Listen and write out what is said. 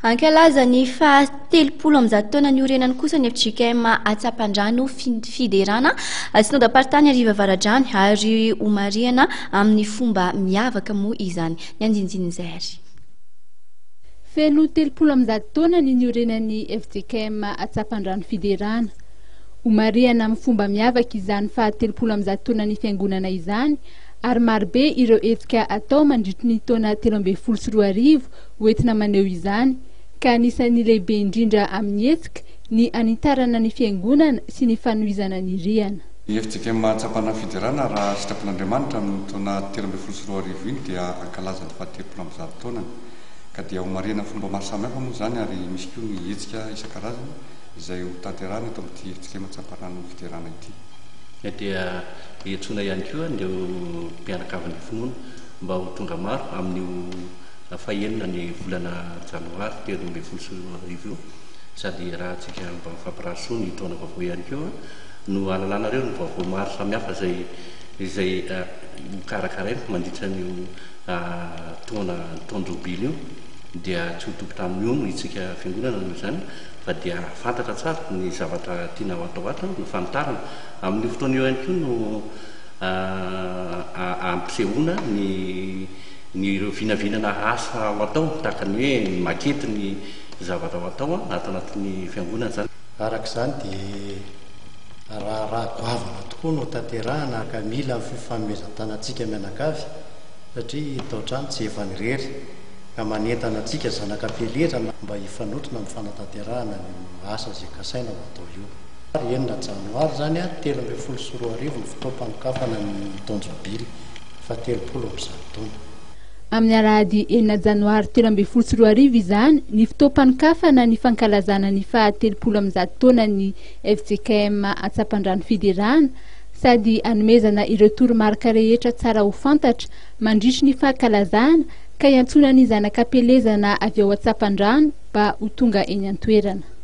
Hankalaza ny faha 130 taona niorenany kosa ny fjkm Atsapandrano Fiderana, Synodam-paritany Arivo Avaradrano, ary homarihana amin'ny fomba miavaka moa izany. Ny andinindin'izay ary. Feno 130 taona ny niorenan'ny fjkm Atsapandrano Fiderana. Homarihana amin'ny fomba miavaka izany faha 130 taonan'ny fiangonana izany ary marobe ireo hetsika atao mandritry ny taona 2013 hoentina maneho izany, ka anisan'ny lehibe indrindra amin'ny hetsika ny hanitarana ny fiangonana sy ny fanohizana ny rihana. Ny fjkm Mahatsapana Fiderana raha sitrapon'Andriamanitra amin'ny taona 2013 iny dia hankalaza ny faha 130 taonany, ka dia homarihana amin'ny fomba maro samihafa moa izany ary misy koa ny hetsika isan-karazany izay ho tanterahina eto amin'ity fjkm Tsampanano Fiderana ity. Dia iantsoana ihany koa ireo mpianakavin'ny finoana mba ho tonga maro amin'io fahenina ny volana janoary 2013 io sady iarahantsika mba mifampirary soa ny taona vaovao ihany koa no hahalalanareo ny vaovao maro samihafa izay izay ho karakaraina mandritra an'io taona taon-jobily io dia tsy ho tompon-trano mihono isika fiangonana noho izany fa dia fantatra tsara ny zavatra tiana ho atao ato no fanitarana amin'io fotoana io ihany koa no ampisehoana ny Ny ireo vinavinana asa ho atao, tahaka ny hoe ny maquette ny zavatra ho atao ato anatin'ny fiangonana izany. Araka izany dia raharaha goavana tokoa no tanterahana ka mila ny fifanomezan-tanantsika mianakavy satria tao-trano tsy efa irery ka manentana antsika zanak'Ampielezana mba hifanotrona amin'ny fanatanterahana an'io asa izay kasaina ho atao io. Ary enina janoary izany 2013 ny fotoam-panokafana ny taon-jobily. Fahatelopolo amin'izany taona. Amin'ny alahady enina janoary 2013 izany ny fotoam-panokafana ny fankalazana ny faha 130 taonan'ny fjkm Antsapandrano Fiderana sady hanomezana ireo toromarika rehetra tsara ho fantatra mandritry ny fankalazana ka iantsoana ny zanak'Ampielezana avy ao Antsapandrano mba ho tonga eny an-toerana.